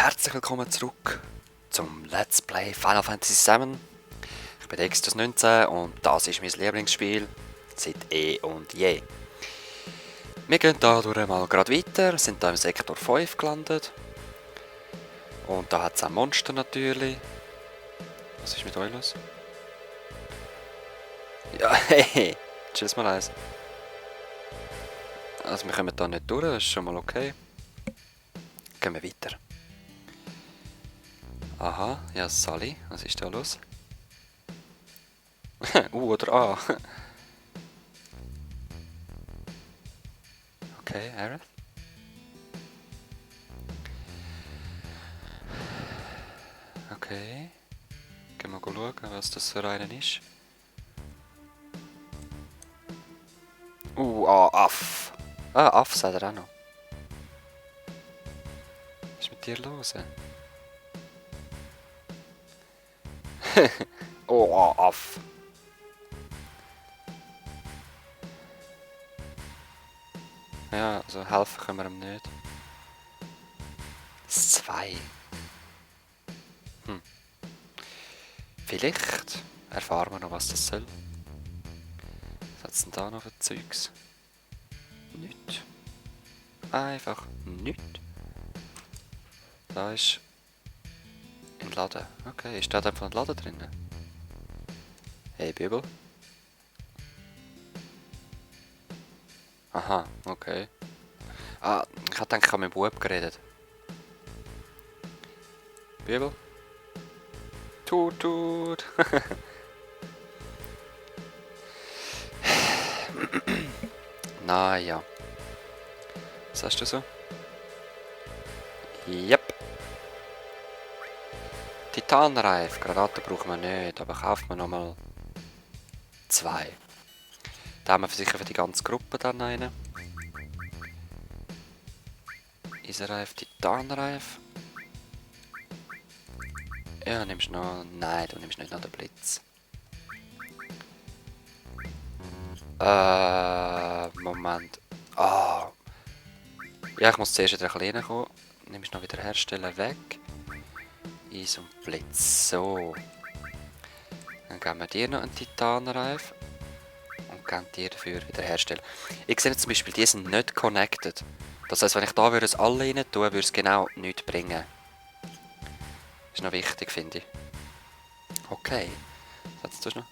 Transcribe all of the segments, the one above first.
Herzlich willkommen zurück zum Let's Play Final Fantasy VII. Ich bin der X19 und das ist mein Lieblingsspiel seit eh und je. Wir gehen hier durch mal gerade weiter, sind hier im Sektor 5 gelandet. Und da hat es ein Monster natürlich. Was ist mit euch los? Ja, hey, tschüss mal eins. Also wir kommen da nicht durch, das ist schon mal okay. Gehen wir weiter. Aha, ja Sally, was ist da los? Oder A. Okay, Aerith. Okay. Gehen wir schauen, was das für einen ist. Aff. Aff sagt er auch noch. Was ist mit dir los? Aff. Ja, also helfen können wir ihm nicht. Das 2. Vielleicht erfahren wir noch, was das soll. Was hat's denn da noch für Zeugs? Nichts. Einfach nichts. Da ist ein Laden. Okay, ist da einfach ein Laden drin? Hey, Bibel. Aha, okay. Ah, ich hab gedacht, ich habe mit dem Bub geredet. Bibel? Tut. Naja. Was hast du so? Yep. Titanreif. Granaten brauchen wir nicht, aber kaufen wir nochmal 2. Da haben wir sicher für die ganze Gruppe dann einen. Eisenreif, Titanreif. Ja, nimmst du noch... Nein, du nimmst nicht noch den Blitz. Moment. Ah. Ja, ich muss zuerst wieder ein bisschen reinkommen. Nimmst noch wieder herstellen weg. Eis und Blitz. So. Dann geben wir dir noch einen Titanreif. Und geben dir dafür wieder herstellen. Ich sehe jetzt zum Beispiel, die sind nicht connected. Das heisst, wenn ich da es alle rein tun, würde es genau nichts bringen. Ist noch wichtig, finde ich. Okay. Was tust du noch?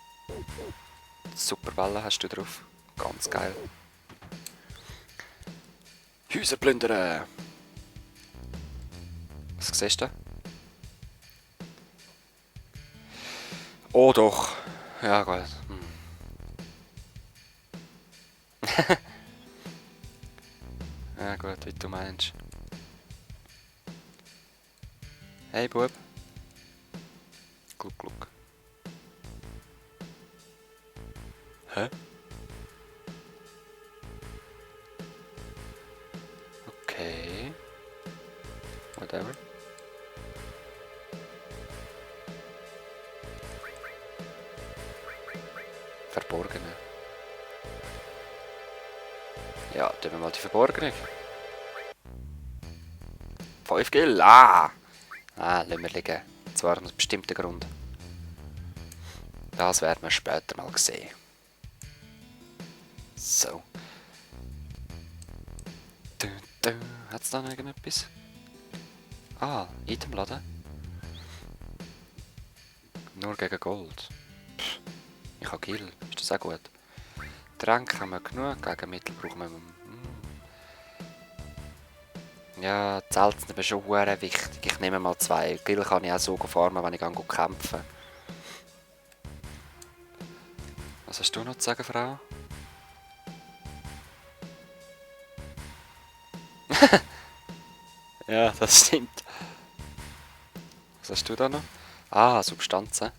Super Bälle hast du drauf. Ganz geil. Häuser plündern! Was siehst du? Oh doch. Ja gut. Ja gut, wie du meinst. Hey Bub. Gluck. Hä? Okay. Whatever. Verborgene. Ja, tun wir mal die Verborgene. 5 Kill. Lassen wir liegen. Zwar aus einem bestimmten Grund. Das werden wir später mal sehen. So. Hat es da noch irgendetwas? Ah, Itemladen. Nur gegen Gold. Pff, ich habe Gil. Ist das auch gut? Tränke haben wir genug. Gegenmittel brauchen wir... Ja, die Selten sind schon sehr wichtig. Ich nehme mal 2. Gil kann ich auch so farmen, wenn ich kämpfen. Was hast du noch zu sagen, Frau? Ja, das stimmt. Was hast du da noch? Ah, Substanzen.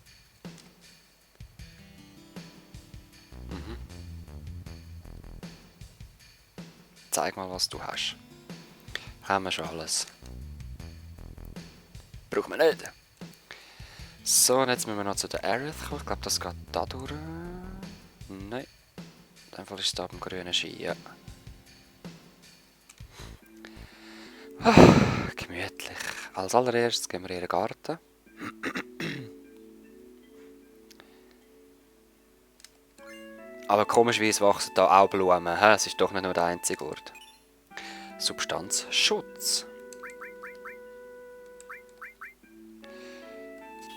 Zeig mal, was du hast. Haben wir schon alles. Brauchen wir nicht. So, und jetzt müssen wir noch zu der Aerith kommen. Ich glaube, das geht da durch. Nein. In dem Fall ist es da beim grünen Ski, ja. Gemütlich. Als allererstes gehen wir in den Garten. Aber komischerweise wachsen da auch Blumen. Es ist doch nicht nur der einzige Ort. Substanz Schutz.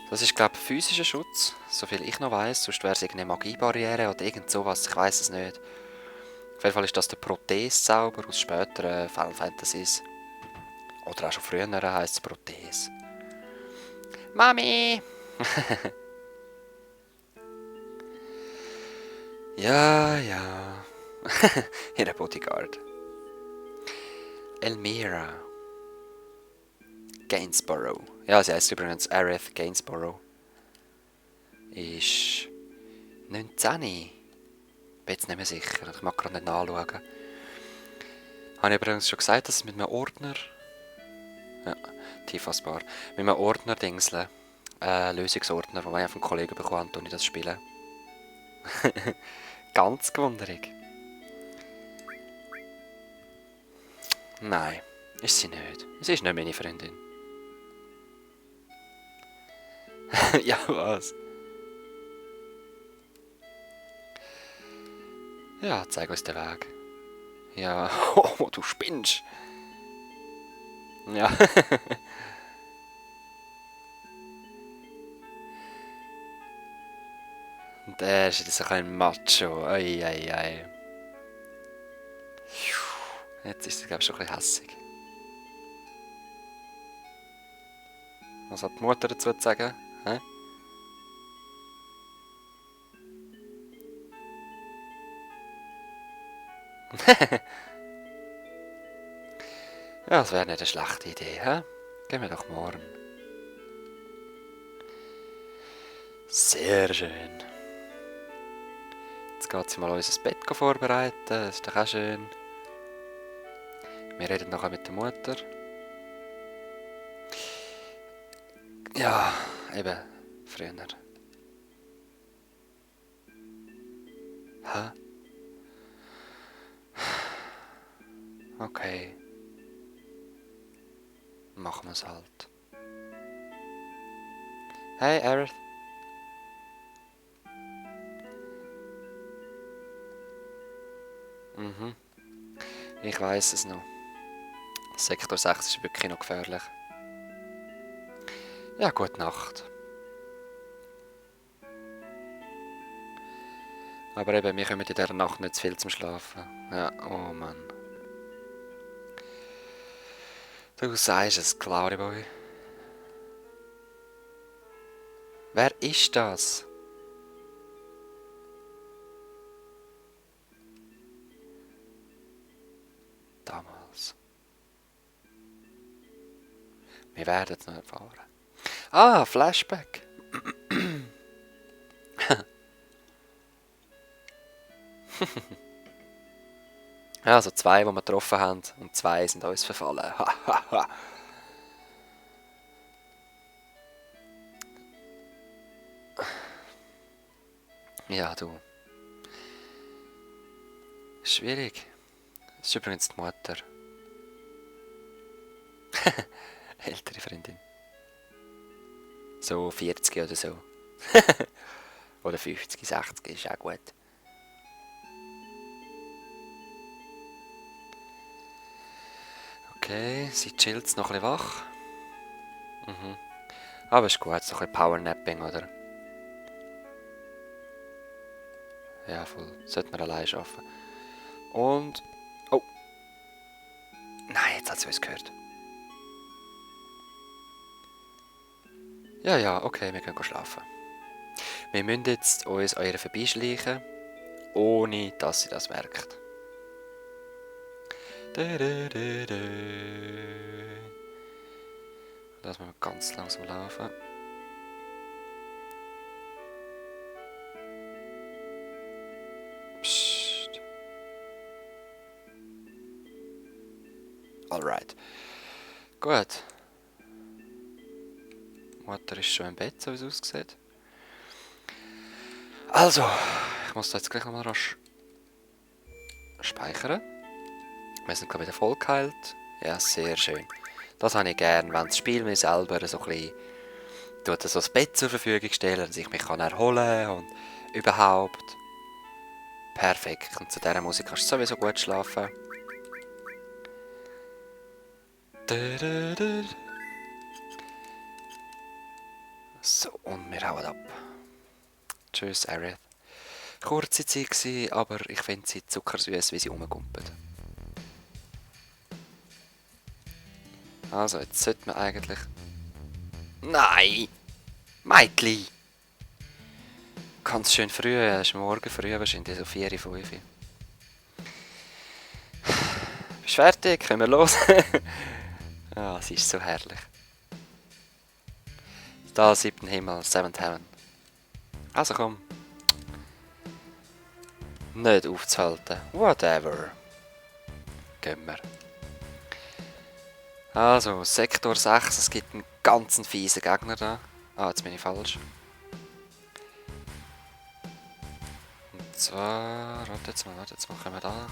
Das ist, glaube ich, physischer Schutz, soviel ich noch weiss. Sonst wäre es irgendeine Magiebarriere oder irgend sowas, ich weiss es nicht. Auf jeden Fall ist das der Prothese-Zauber aus späteren Final Fantasies. Oder auch schon früher heisst es Prothese. Mami! Ja, ja. Ihre Bodyguard. Elmira. Gainsborough. Ja, sie heisst übrigens Aerith Gainsborough. Ist 19. Bin jetzt nicht mehr sicher. Ich mag gerade nicht nachschauen. Habe ich übrigens schon gesagt, dass es mit einem Ordner... Ja, Tifaspar. Mit einem Ordner dingseln. Lösungsordner, den ich von einem Kollegen bekommen habe, das spielen. Ganz gewunderig. Nein, ist sie nicht. Sie ist nicht meine Freundin. Ja, was? Ja, zeig uns den Weg. Ja, oh, du spinnst. Ja. Und der ist jetzt ein kleiner Macho. Ei, ei, ei. Jetzt ist sie, glaube ich, schon ein bisschen hässig. Was hat die Mutter dazu zu sagen? Hä? Ja, das wäre nicht eine schlechte Idee, hä? Gehen wir doch morgen. Sehr schön. Jetzt geht sie mal unser Bett vorbereiten, das ist doch auch schön. Wir reden nachher mit der Mutter. Ja, eben, früher. Hä? Okay. Machen wir es halt. Hey, Aerith. Mhm. Ich weiß es noch. Sektor 6 ist wirklich noch gefährlich. Ja, gute Nacht. Aber eben, wir kommen in dieser Nacht nicht zu viel zum Schlafen. Ja, oh Mann. Du sagst es, Clary Boy. Wer ist das? Damals. Wir werden es noch erfahren. Ah, Flashback. Ja, also 2, die wir getroffen haben, und 2 sind uns verfallen. Ja, du. Schwierig. Das ist übrigens die Mutter. Ältere Freundin. So 40 oder so. Oder 50, 60 ist auch gut. Okay, sie chillt noch ein bisschen wach. Mhm. Aber ist gut, so ein bisschen Powernapping, oder? Ja, voll. Sollte man allein arbeiten. Und... Oh! Nein, jetzt hat sie uns gehört. Ja, ja, okay, wir können schlafen. Wir müssen jetzt uns an ihr vorbeischleichen, ohne dass sie das merkt. Lass mal ganz langsam laufen. Psst. Alright. Gut. Die Mutter ist schon im Bett, so wie es aussieht. Also, ich muss da jetzt gleich nochmal rasch speichern. Wir sind gerade wieder voll geheilt. Ja, sehr schön. Das habe ich gern, wenn das Spiel mir selber so ein bisschen tut so ein Bett zur Verfügung stellen, dass ich mich erholen kann und überhaupt. Perfekt. Und zu dieser Musik kannst du sowieso gut schlafen. So, und wir hauen ab. Tschüss, Aerith. Kurze Zeit gewesen, aber ich finde sie zuckersüß, wie sie rumgumpelt. Also, jetzt sollte man eigentlich... Nein! Meitli! Ganz schön früh, es ist morgen früh, wahrscheinlich so 4, 5. Bist du fertig? Können wir los? Ah, sie ist so herrlich. Da, 7. Himmel, 7th Heaven. Also komm. Nicht aufzuhalten. Whatever. Gehen wir. Also, Sektor 6, es gibt einen ganz fiesen Gegner da. Ah, jetzt bin ich falsch. Und zwar... Warte jetzt mal, können wir da...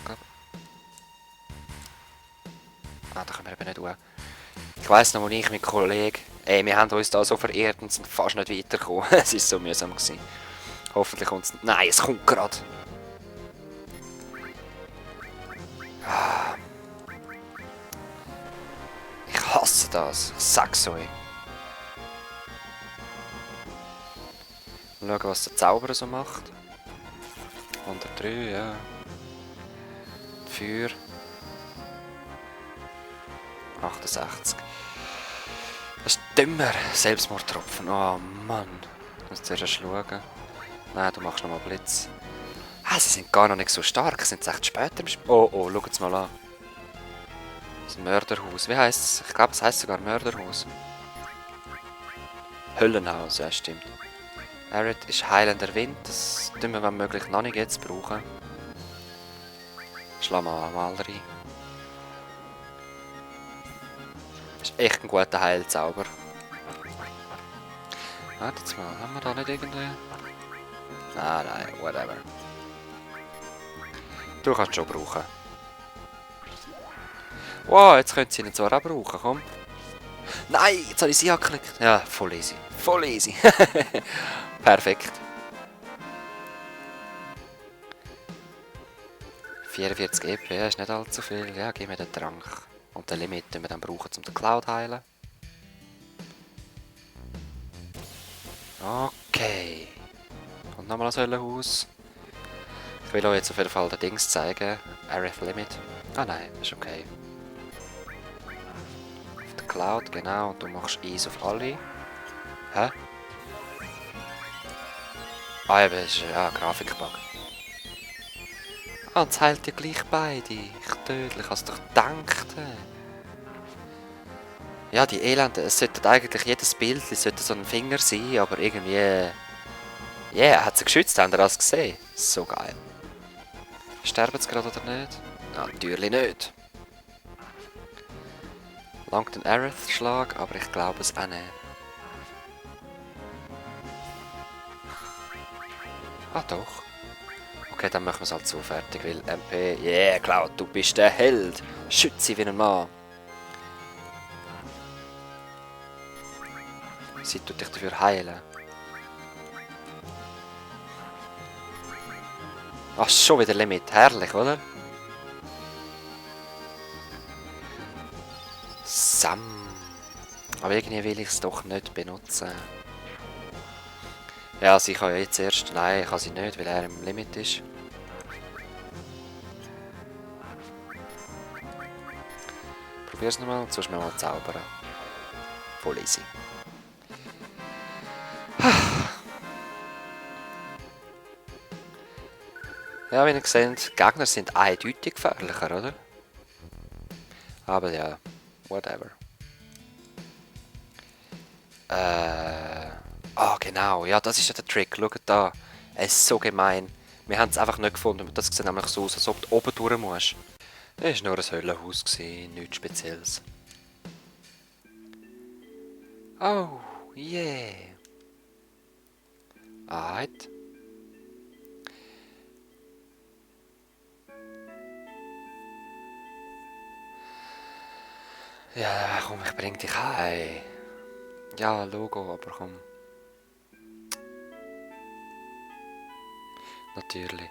Ah, da können wir eben nicht durch. Ich weiss noch, wo ich mit Kollegen... wir haben uns da so verirrt und sind fast nicht weitergekommen. Es war so mühsam gewesen. Hoffentlich kommt es... Nein, es kommt gerade. Ich hasse das. Sag's euch. Mal schauen, was der Zauberer so macht. 103, ja. Feuer. 68. Das ist dümmer. Selbstmordtropfen. Oh Mann. Ich muss zuerst schauen. Nein, du machst nochmal Blitz. Ah, sie sind gar noch nicht so stark. Sie sind echt später im Spiel. Oh, oh, schau es mal an. Das ist ein Mörderhaus. Wie heisst es? Ich glaube, es heisst sogar Mörderhaus. Höllenhaus, ja, stimmt. Aerith ist heilender Wind. Das tun wir, wenn möglich, noch nicht jetzt brauchen. Schlagen wir mal rein. Das ist echt ein guter Heilzauber. Warte jetzt mal, haben wir da nicht irgendwie... Ah, nein, whatever. Du kannst schon brauchen. Wow, jetzt könnt ihr ihn zwar auch brauchen, komm. Nein, jetzt habe ich sie angeklickt. Ja, voll easy. Voll easy. Perfekt. 44 EP, ist nicht allzu viel. Ja, gib mir den Trank. Und den Limit, den wir dann brauchen, um den Cloud zu heilen. Okay. Und nochmal das Höllenhaus. Ich will euch jetzt auf jeden Fall den Dings zeigen. Aerith Limit. Ah nein, das ist okay. Auf der Cloud, genau. Und du machst Eis auf alle. Hä? Ah, eben, das ist ja Grafikbug. Ah, jetzt heilt ihr gleich beide. Ich tödlich, ich hab's doch gedacht. Ja, die Elende, es sollte eigentlich jedes Bild sollte so ein Finger sein, aber irgendwie... Ja, yeah, hat sie geschützt, habt ihr das gesehen? So geil. Sterben sie gerade oder nicht? Ja, natürlich nicht. Langt ein Aerith-Schlag, aber ich glaube es auch nicht. Ah doch. Okay, dann machen wir es halt so fertig, weil MP... Yeah, Cloud, du bist der Held! Schütze wie ein Mann! Sie tut dich dafür heilen. Ach, schon wieder Limit. Herrlich, oder? Sam. Aber irgendwie will ich es doch nicht benutzen. Ja, sie kann ja jetzt erst... Nein, ich kann sie nicht, weil er im Limit ist. Probier's nochmal, und sonst mal zaubern. Voll easy. Ja, wie ihr seht, die Gegner sind eindeutig gefährlicher, oder? Aber ja, whatever. Ah, genau, ja, das ist ja der Trick. Schaut da, es ist so gemein. Wir haben es einfach nicht gefunden. Das sieht nämlich so aus, als ob du oben durch musst. Es war nur ein Höllenhaus, nichts Spezielles. Oh, yeah. Alright. Ja, komm, ich bring dich heim. Ja, Logo, aber komm. Natürlich.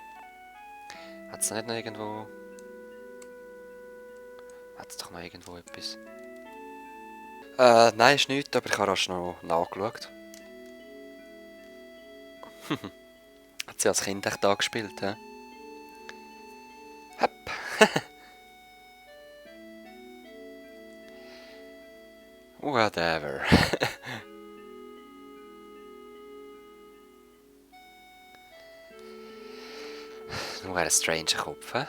Hat's nicht noch irgendwo... Hat's doch noch irgendwo etwas? Nein, ist nichts, aber ich habe rasch noch nachgeschaut. Hat sie als Kind echt da gespielt, hä? Hopp. Whatever. Nur ein stranger Kopf, hä?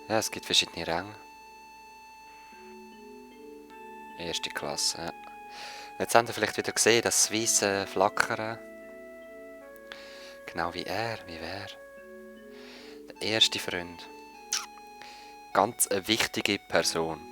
Ja, es gibt verschiedene Ränge. Erste Klasse, ja. Jetzt habt ihr vielleicht wieder gesehen, das weiße Flackern. Genau wie er, wie wer. Der erste Freund. Ganz eine wichtige Person.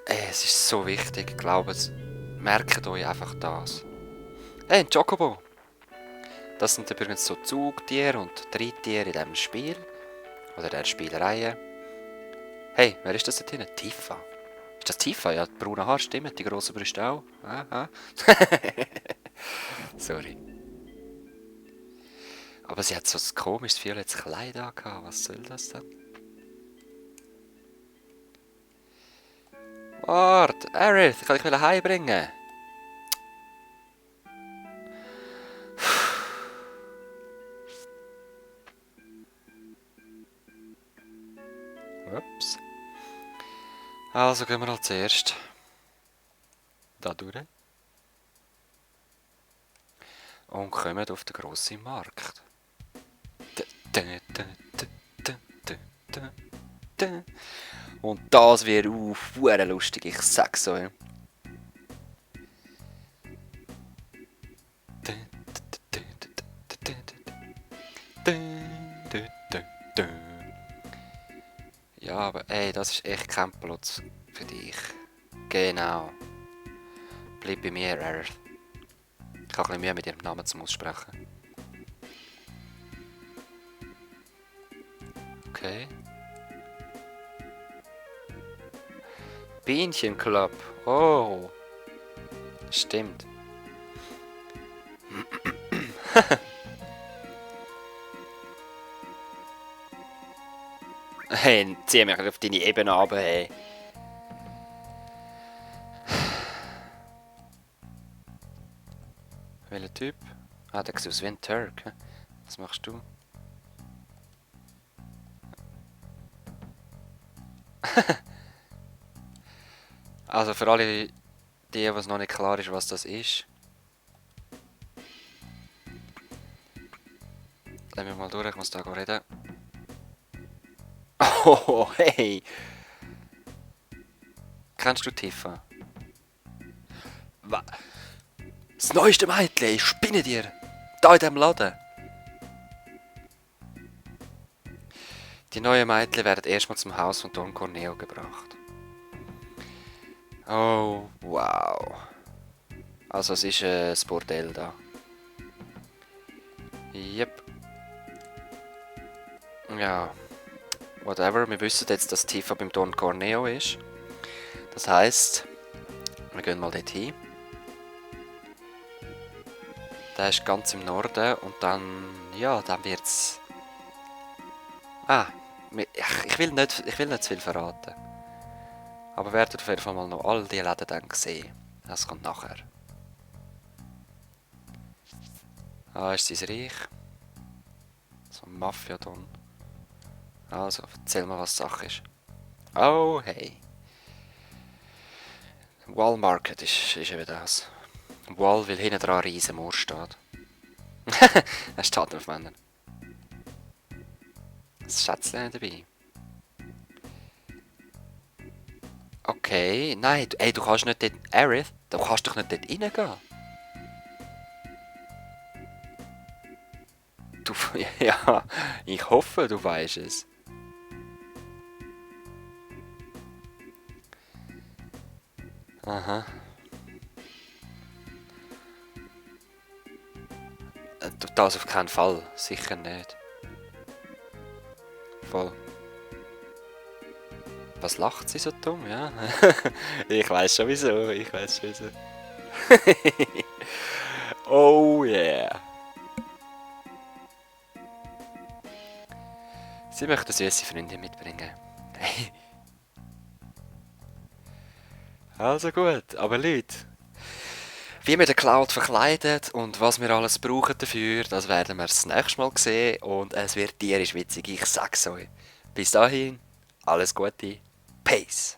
Es ist so wichtig, glaubt es. Merkt euch einfach das. Hey, ein Chocobo! Das sind übrigens so Zugtiere und Reittiere in diesem Spiel. Oder der Spielereihe. Hey, wer ist das da hinten? Tifa. Ist das Tifa? Ja, die braunen Haare stimmen, die grossen Brüste auch. Aha. Sorry. Aber sie hat so ein komisches violettes Kleid angehabt. Was soll das denn? Warte, Aerith, ich kann dich heimbringen. Ups. Also gehen wir als zuerst da durch. Und kommen auf den grossen Markt. Und das wird sehr lustig, ich sag's euch. Ja, aber ey, das ist echt kein Platz für dich. Genau. Bleib bei mir, Aerith. Ich habe ein bisschen Mühe mit ihrem Namen zum Aussprechen. Okay. Bienenclub. Oh. Stimmt. Hey, zieh mich auf deine Ebene runter, hey. Welcher Typ? Ah, der sieht aus wie ein Turk. Was machst du? Also für alle, die, was noch nicht klar ist, was das ist. Lassen wir mal durch, ich muss da reden. Oh, hey! Kennst du Tifa? Das neueste Mädchen, ich spinne dir! Da in diesem Laden! Die neuen Mädchen werden erstmal zum Haus von Don Corneo gebracht. Oh, wow. Also es ist ein Bordell da. Yep. Ja. Whatever, wir wissen jetzt, dass Tifa beim Don Corneo ist. Das heisst, wir gehen mal dort hin. Der ist ganz im Norden und dann, ja, dann wird's... Ah, ich will nicht zu viel verraten. Aber werdet auf jeden Fall mal noch all die Läden dann sehen. Das kommt nachher. Ah, ist sein Reich. So ein Mafia-Don. Also, erzähl mal, was Sache ist. Oh, hey. Wallmarket ist eben das. Wall, weil hinten dran ein riesen Moor steht. Er steht auf Männern. Das Schätzchen dabei. Okay, nein, ey, du kannst nicht dort... Aerith, du kannst doch nicht dort reingehen. Du... Ja, ich hoffe, du weißt es. Aha. Das auf keinen Fall. Sicher nicht. Voll. Was lacht sie so dumm, ja? Ich weiß schon wieso. Ich weiß schon wieso. Oh yeah. Sie möchte eine süße Freundin mitbringen. Also gut, aber Leute, wie wir den Cloud verkleidet und was wir alles brauchen dafür, das werden wir das nächste Mal sehen und es wird tierisch witzig, ich sag's euch. Bis dahin, alles Gute, Peace!